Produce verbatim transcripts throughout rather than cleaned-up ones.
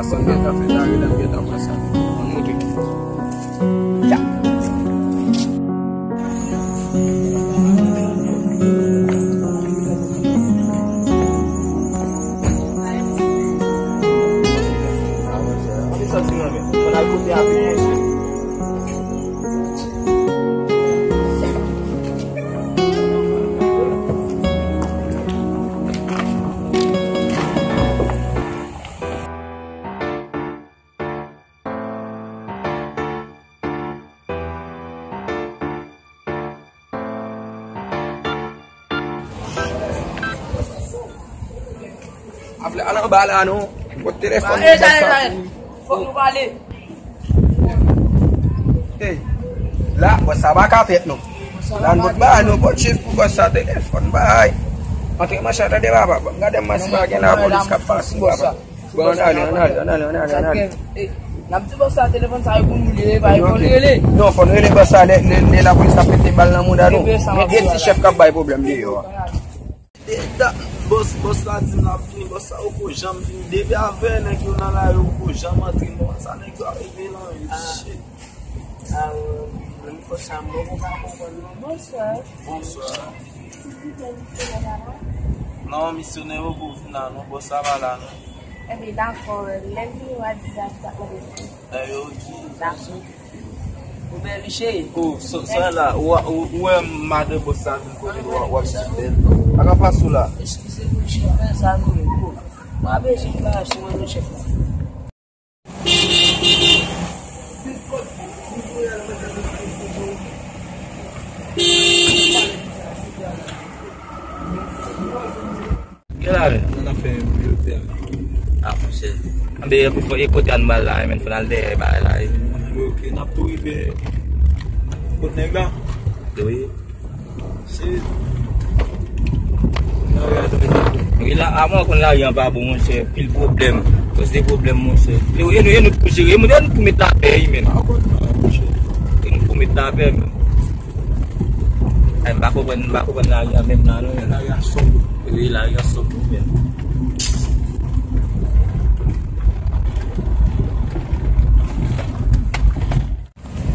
Sa m gentan fè la, wi, la m gentan pran sa. Ann monte. Ya. Ann santi nan men. Fò n al kote a pi, monchè. Afle, al anba la non. Pot telefòn. Hey, talè, talè. Fòk nou pale. Hey, la, bòs sa pa ka fèt non. La, nou pot ba, nou pot chèz pou bòs sa telefòn bay. Antre manchè, tande papa. Gade mwen si pa gen lapolis k ap pase, papa. Bon, ann ale, ann ale, ann ale, ann ale, ann ale. N ap di bòs sa telefòn sa yo pou nou rele, pa yo pou rele. Non, fò n rele bòs sa, lè, lè, lè lapolis ap mete bal nan mouda nou. Men gen ti chèf k ap bay pwoblèm deyò a. E, da, bòs, bòs la di m l ap vini, bòs sa poko janm vini. Depi avè nèg yo nan lari, yo poko janm antre, m pa konn sa nèg yo ap regle la, men shit. Ah, menm konsa, mwen pa konprann non. Bonswa. Bonswa. Non, misyonè yo poko vin la non, bòs la pa la non. Ebyen, dakò, lè l vini, w a di sa, sa, sa. Ebyen, ok. Dakò. Ou bèl, wi, cheri. Oh, so, so la, ou, ou, ou wè madan bòs la vin kote w, w ap sou bèl. A ka pase w la. Eskize nou, chèf, men sa nou ye, bro. Mwen bezwen bagay sou mwen, nou, chèf la. Gen la, men. Nan afè priyorite a. Ah, monchè. Anben, anpil fò, e kote a n pral la, men, fò n al dèyè bagay la, e. Ok, n ap tou rive kot nèg la? Wi. Se wi, la, a mwen konn lari an pa bon, monchè. Pil pwoblèm. Koz de pwoblèm, monchè. E, e nou, e nou pou jere, e nou, e nou pou met lapè, wi, men. E nou pou met lapè, men. Ay, m pa konprann, m pa konprann lari an menm nan, non. Lari a sòt. Wi, lari a sòt, wi, men.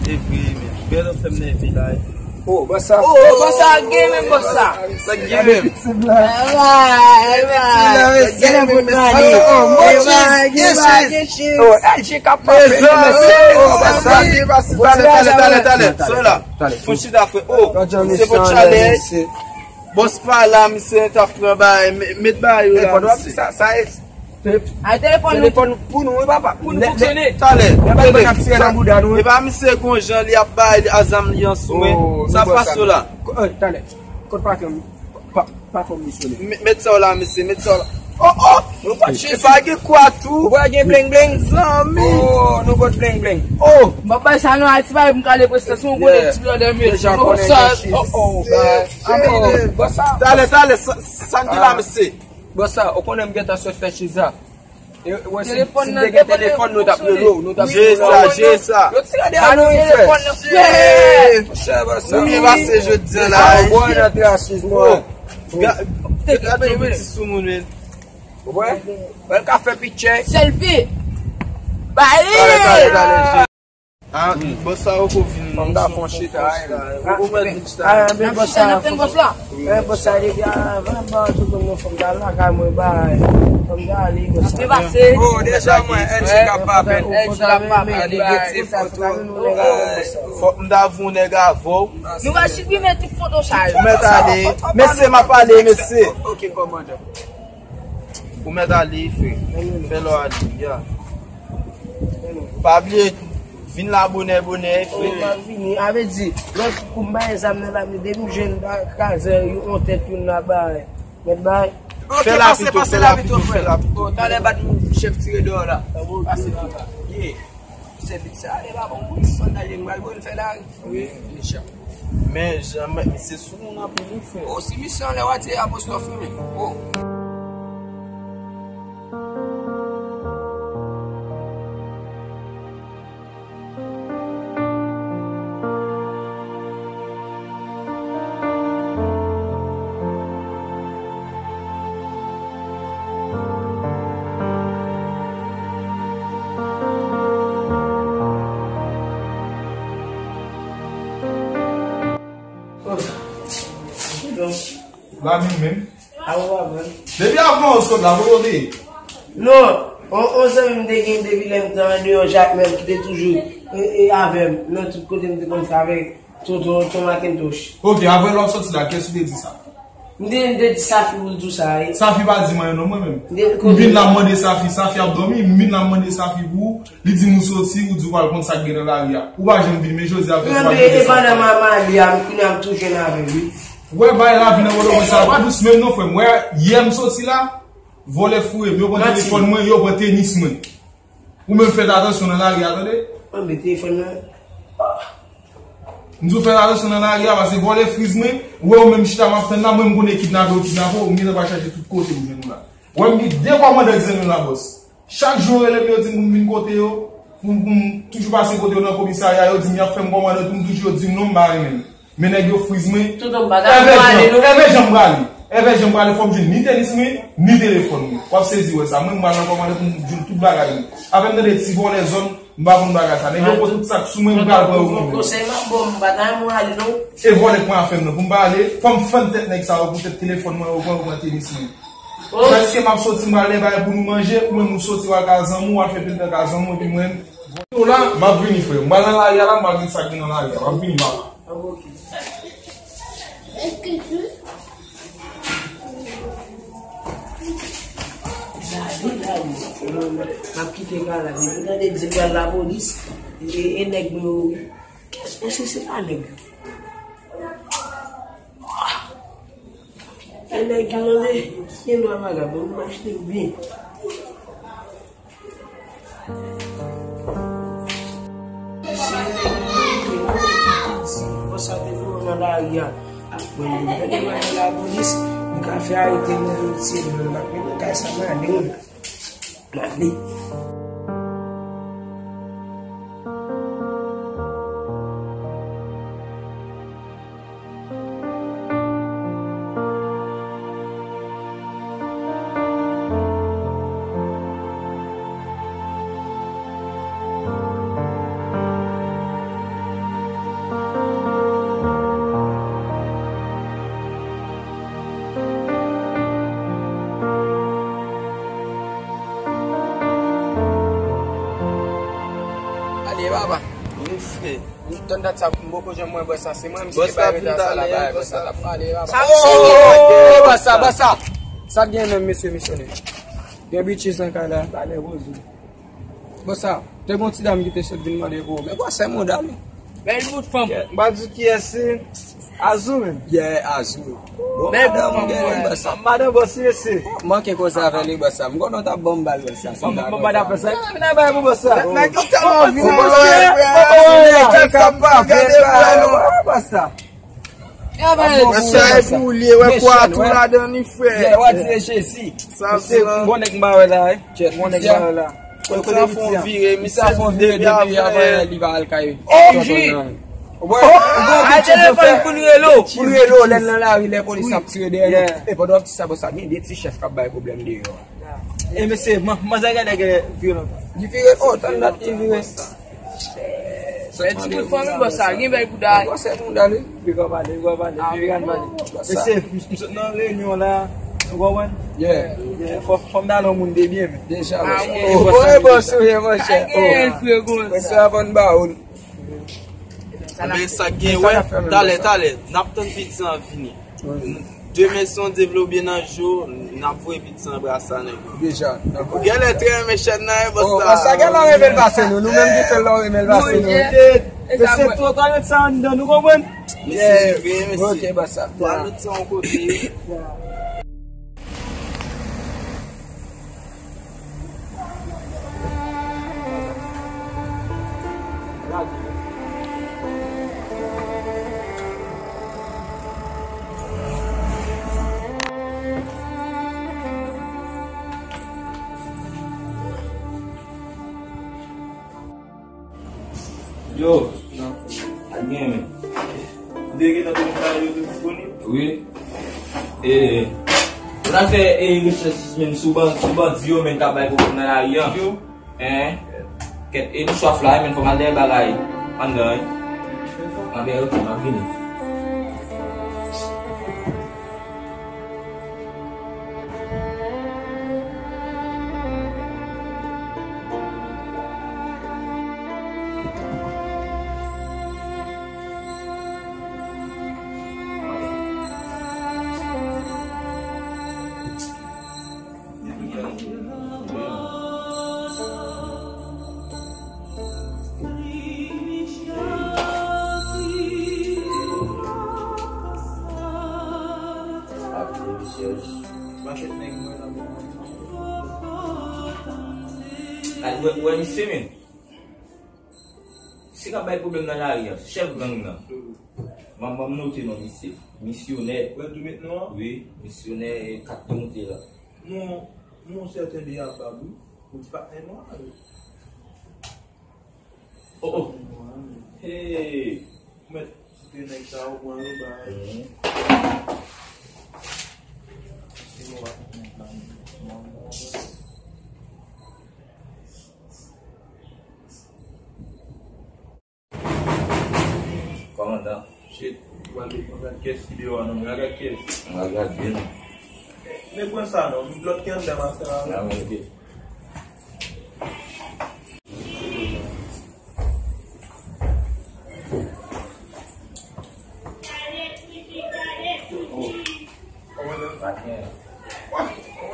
E vre, men. Bèl ansanm nan epi la, wi. Oh, bòs sa. Oh, bòs sa gen menm, bòs sa. Sa gen menm. Gen menm pou pale. Oh, L G k ap frape, mesye. Oh, bòs sa. Talè, talè, talè, talè. Sa la. Talè. Fon chita, frè. Oh, se bon chalè. Bòs pa la, misye t ap pran bagay, me-, met bagay yo la, misye. Sa, sa e, ay, telefòn nou. Telefòn pou nou, wi, papa. Pou nou fonksyone. Talè. Lè pa ban ap tire nan bouda nou, wi. E pa misye gon jan li ap bay a zam li an sou mwen. Sa pa sou la. Talè. Kot patwon, pa, patwon misye. Met sa w la, misye, met sa w la. Oh, oh! Nou pa chèche. Pa gen kwa tou. Ou pa gen bling bling? Zanmi. Oh, nou pot bling bling. Oh! M ap bay sa non, Ayiti pa m kale prestè sou yon gwo nèg ti blòdè, men. Deja konnen gen chèz. Oh, oh, bòs sa. Talè, talè, sa, sa n di la, mesye? Bòs sa, ou konnen m gentan sot fè chèz la. E, wè, si, si n te gen telefòn, nou t ap rele w, nou t ap rele w. Jere sa, jere sa. Yo tire de a nou telefòn nan, frè. Monchè, bòs sa. Ou byen pase jodi a la. Ou bò nan trasiz, mwen. Gade yon ti soumoun, men. Ou wè? Wè l ka fè pitchè. Selfie. Ba li. Talè, talè, talè. Ah, bòs sa poko vin. Fò m ta fè yon chita, wi, la. Ou mèt vin chita. Ah, men bòs sa, bòs la. Eh, bòs sa, depi avan, ba, tout moun, fò m ta lakay mwen, ba, fò m ta ale, bòs sa. Te pase. Oh, deja, mwen, L G k ap pape. L G k ap pape. Fò m ta voye yon nèg avè w. Nou va siprime tout foto sa yo. Ou mèt ale. Mesye, m ap pale, mesye. Ok, kòmandan. Ou mèt ale, frè. Fè lè w ale, ya. Pa bliye, vin la bonè, bonè, frè. M ap vini. A vle di, lòt kou m bay zam nan la, men depi m jwenn kazè, yon tèt youn la bay. Mèt bay. Fè la pito, fè la pito, frè. Talè bat nou chèf tire deyò la. Pase pita. Yeah. Se vit sa, e pa bon pou sòlda yo, m pral voye l fè lari. Wi, deja. Men, jan, men, misye sou moun anpil, wi, frè. O, si misye anlè, w a di apostwòf li menm. O. La menm menm. Awo avan. Depi avan ou sot la, kote w te ye? Non, on, on zanmi m te gen depi lè m te andeyò Jakmèl ki te toujou e, e avè m nan tout kote m te konn fè avèk Tonton, Tonton Macintosh. Ok, avan lè w ap soti la, kiyès ou te di sa? M te, m te di Safi pou l di w sa, wi. Safi pa di m anyen non, mwen menm. M te, m vin la m mande Safi, Safi ap dòmi, m vin la m mande Safi pou ou, li di m ou soti, ou di w pral konn sa k gen nan lari a. Ou pa janm vin, men jodi a fè twa jou de sa. E pandan m ap ale a, m kounye a m tou jwenn avè l, wi. Ou wè bagay lavi nan Pòtoprens sa pa dous menm non, frè m. Ou wè, yè m soti la, vòlè foure m, yo pran telefòn mwen, yo pran tenis mwen. Ou menm fè atansyon nan lari a, tande? Anbe telefòn nan. M di w fè atansyon nan lari a, paske vòlè friz mwen, ou wè ou menm chita m ap tann la, mwen m konnen kidnape ou kidnape w, m gentan pral chache tout kote pou jwenn ou la. Ou wè m gen de kòmandan ki zanmi m la, bòs. Chak jou yo rele m, yo di m pou m vin kote yo, pou m, pou m toujou pase kote yo nan komisarya, yo di m y ap fè m kòmandan tou, m toujou yo di m non, m pa renmen l. Men nèg yo friz mwen. Tonton, m pa ta pral ale, non. Èvè jan m prale. Èvè jan m prale, fò m jwenn ni tenis mwen, ni telefòn mwen. W ap sezi wè sa. Mwen, m pral nan kòmandan pou m jwenn tout bagay mwen. Apre m tande ti vòlè zòn, m pa konn bagay sa. Nèg yo pran tout sa k sou mwen, m pral pran yo mwen menm. Konsèy m ap ba w, m pa ta renmen w ale, non. E vòlè k pran afè m nan. Pou m pa ale, fò m fann tèt nèg sa yo, poutèt telefòn mwen, yo pran, yo pran tenis mwen. Paske m ap soti, m pral lè bagay pou nou manje, ou menm ou soti, w al ka zanmi w, w al fè pil tan ka zanmi w, epi mwen, Yo la, m ap vini, frè. M pral nan lari a la, m pral gen sa k gen nan lari a. M ap vini, papa. Gade la, wi. M ap kite kay la. Depi m tande di m pral lapolis, e, e nèg mwen yo, wi. Kès, èske se pa nèg yo? E nèg yo, tande, gen dwa vagabon, m achte byen. Bòs sa te voye w nan lari a. Mwen menm, mwen devan lapolis, m ka fè arete mwen polisye, mwen pa mete kay sa m ale, m ale. Ale, papa. Wi, frè. M tann dat sa, m poko janm wè bòs sa. Se mwen, misye te bay reta sa la, bay bòs sa t ap pale, papa. Sa misye gen? Oh, bòs sa, bòs sa. Sa k gen menm, mesye misyonè? Gen bitches nan kay la. Pale, poze. Bòs sa, te gon ti dam ki te sot vin mande pou ou. Men bòs sa, mouda li. Bèl bout fanm. Yeah, m pa di kiyès se. Azou menm. Yeah, Azou. Bon, bèl bout fanm, bòs sa. Madan bòs, mesye. Manke koze avè li, bòs sa. M konnen w t ap ban m bal, bòs sa. Ban m bal, bòs sa. Vin nan bay pou bòs sa. Nèg yo tèlman vin nan bay, frè. Nèg yo tap gade bòs sa. Bòs sa e pou li, wè kwa tou ladan li, frè. Yeah, w a di e Jezi. Sa se bon nèg m pa wè la, wi. Bon nèg m pa wè la. Kote sa fè yon vire, misye fè yon vire depi avan li pa al kay. Oh, Tonton nan. Al telefòn pou n rele w. Pou n rele w, lè n nan lari, lè polis ap tire dèyè nou. E pandan w ap di sa, bòs sa, gen de ti chèf k ap bay pwoblèm deyò a. E mesye, man, manzè genlè gen vire lontan. Li vire, oh, tann dat li vire. Fè ti bout fanmi, bòs sa, gen bèl bouda. Bòs sa, bouda li. Li gwa pale, li gwa pale, li gwa pale. Mesye, m, m sot nan reyinyon la, ou konprann? Yeah. Yeah, fò, fò m ta nan moun de byen, men. Deja, bòs sa. Oh, bòs ou ye, monchè. Ay, gen frè, bòs sa. Bòs sa, ban n ba ou. Men sa k gen, wè, talè, talè, n ap tann pizza an vini. Demen se yon de vle oubyen nan jou, n ap voye pizza an brasa nèg yo. Deja. Ou genlè trè renmen chèn nan, wi, bòs sa. Bòs sa genlè renmen l pase nou, nou menm ki fè l, nou renmen l pase nou. Mesye, twa, twa mèt sa anndan, nou konprann? Mesye, vre, mesye. Ok, bòs sa. Twa mèt sa yon kote. Yo, sa gen men. Ou te gentan konnen bagay yo te disponib? Wi. E, ou ta fè, e, rechèch menm sou ban-, sou bandi yo menm k ap bay pwoblèm nan lari a? Yo. Hein? Kèt, e, m swaf la, men fò m al dèyè bagay anndan, wi. Anben, ok, m ap vini. Ay, wè, wè misye, men. Se k ap bay pwoblèm nan lari a, chèf gang nan. Ban m, ban m note non misye. Misyonè. Ou tou met non an? Wi, misyonè, e kat ki moute la. Non, non, sèten de Abab, wi. Ou di patnè nou an, wi. Oh, oh. Hey. Ou mèt site nèg sa yo pran yo bay. Mhm. Kòmandan. Shit, ou pral gade kès ki deyò a non, men al gade kès. Al gade byen. Men pran sa non, lòt ki anndan master la. Ah, men, ok. Kòmandan. Kòmandan,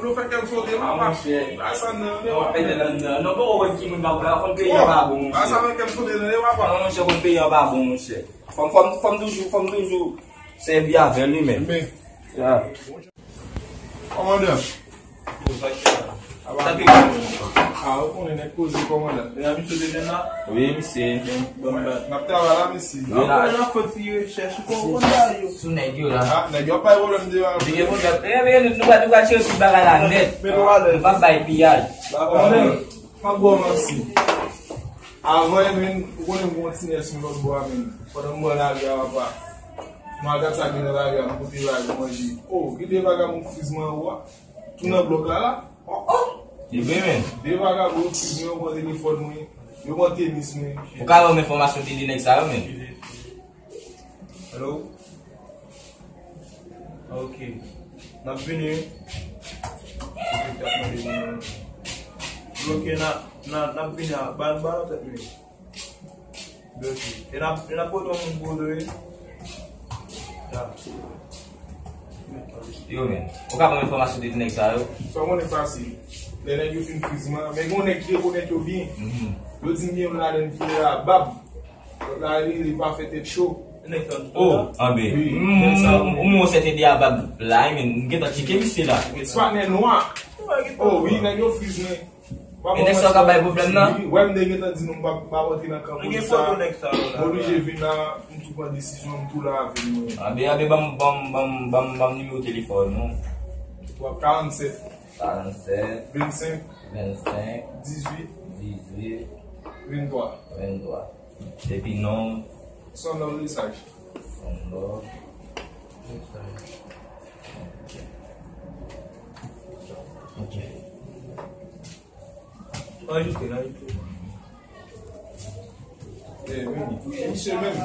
ou fè kè m sote, papa. Monchè. Ba sa nan, non, papa. Non, poko wè ki moun pa bon. Konn peyi an pa bon, monchè. Ba sa nan kè m sote, non, papa. Non, monchè, konn peyi an pa bon, monchè. Fò m, fò m, fò m toujou, fò m toujou sèvi avè l, wi, men. Men. Ya. Kòmandan. Sa ki bon? Ah, ou konnen nèg koze, kòmandan. E a misye te vin la? Wi, misye. Bon, bon, n ap travay la, mesye. Wi, la. Apre nan fò ti rechèch, ou konn sa yo. Sou nèg yo la. Ah, nèg yo ap bay pwoblèm deyò a. Li gen pwoblèm. E, men, nou va, nou va tire tout bagay la nèt. Men nou alèz. Nou p ap bay piyaj. Kòmandan, m ap ba w manti. Avan, men, ou konnen m gen yon ti nès mwen lòt bò a, men. Pandan m bò lari a, papa. Nou al gad sa gen nan lari a, nou pote bay pou manje. Oh, gen de vagabon friz mwen anwo a. Tou nan blòk la, la. Oh, oh! Li vre, men. De vagabon yo friz mwen, yo pran telefòn mwen, yo pran tenis mwen. Ou ka ban m enfòmasyon de, de nèg sa yo, men? Hello? Ok. N ap vini, wi. Ok, n ap vini. Ok, n a, n a, n ap vini a, ba, ba, tèt mwen. Bloke. E n ap, e n ap pote yon moun pou ou, wi. Ya. Yo, men. Ou ka ban m enfòmasyon de ti nèg sa yo? Sa w konnen fasil. Lè nèg yo fin friz mwen, men gen yon nèg ki rekonèt yo byen. Mhm. Yo di m gen youn ladan ki rele Abab. Lòt la rele Pafè Tèt Cho. Nèg sa. Oh, anben. Wi, nèg sa, wi. M, m, m, m, se te de Abab la, men m gentan tcheke misye la. Ti patnè nwa. Oh, wi, nèg yo friz mwen. E nèg sa yo ka bay pwoblèm nan? Wi, wè m te gentan di nou m pa, m pa rantre nan kan polis la. M oblije vin la, m tou pran desizyon, m tou la avè nou. Anben, anben, ban m, ban m, ban m, ban m, ban m nimewo telefòn ou. W ap karannsèt. Karannsèt. Vennsenk. Vennsenk. Dizuit. Dizuit. Venntwa. Venntwa. Epi non? Sonlove Lesage. Sonlove Lesage. Ok. Anrejistre, anrejistre. Eh, wi, wi, misye menm.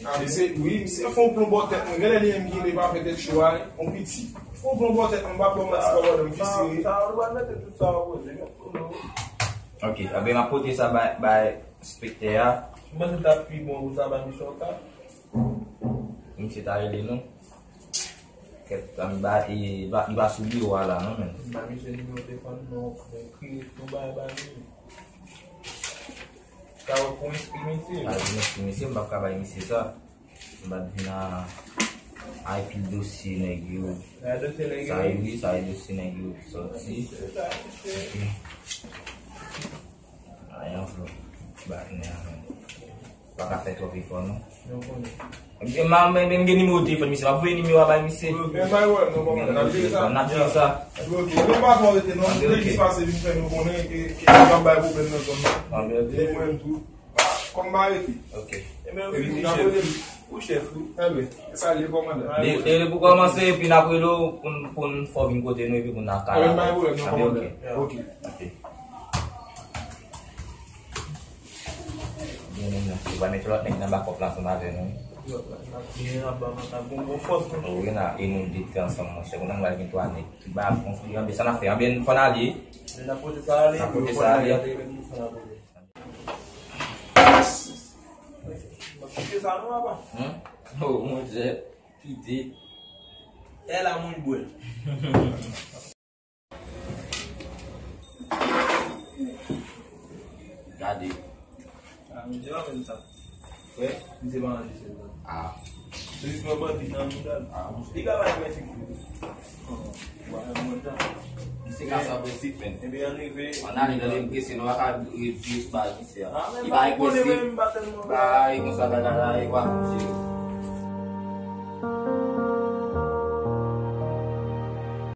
Ah, misye, wi, misye fè yon plon bò tèt mwen. Genlè li menm ki rele Pafè Tèt Cho a, yon piti. Fè yon plon bò tèt mwen, m pa ba w manti, kòmandan, m visye. Sa, sa, ou pral mete tout sa w koze, men pou nou. Ok, anben, m ap pote sa bay, bay enspektè a. M panse l t ap pi bon pou sa, bay misye yon ka. Misye ta rele nou. Kèt, anba, e, li pa, li pa sou biwo a la, non, men. M ba misye nimewo telefòn, non, men kriye tou bay, bay li. Sa yo pou enskri misye. Sa yo pou enskri misye, m p ap ka bay misye sa. M p ap vin a, a epi dosye nèg yo. Sa yo, wi, sa yo dosye nèg yo sòti. Ok. Ayan, bro. Bat nè a, men. Pa ka fè twòp efò, non. Ebyen, m, m, m gen nimewo telefòn misye. M ap voye nimewo a bay misye. Men bay wè, non, kòmandan. N ap jere sa. N ap jere sa. Ok. Ebyen, pa twò rete, non. Ebyen, ok. Jis pase vin fè nou konnen ke, ke n ap bay pwoblèm nan zòn nan. Ebyen, ok. E mwen tou. Kòm m pa rete. Ok. Ebyen, ok, chèf. Epi n ap rele m. Ou chèf, wi. Ebyen, salye, kòmandan. Rele pou kòmanse, epi n ap rele w pou n, pou n fè w vin kote nou, epi pou n al kay la. Ebyen, bay pwoblèm, non, kòmandan. Ok. Ok. Gen moun nan ki va mete lòt nèg nan bakòp la ansanm avè nou. Wi, n a, e nou de te ansanm, monchè. Kounye a nou al gen twa nèg ki ba konfli. Anben, sa n ap fè? Anben, fò n ale. N ap pote sa ale. N ap pote sa ale. Hmm? Oh, monchè. Kite. E la moun bwè. Gade. Ah, misye pa menm sa. Wè, misye pa anrejistre sa. Ah. Jis mwen bandi nan mouda l. Ah, monchè. Li ka bay mwen ti kou. Misye ka san prensip, men. Ebyen, ann rive. Ann ale nan depresyon, nou pa ka ret jis bay misye a. Ah, men li pa gen prensip. Bay konsa, gade la, e pa misye.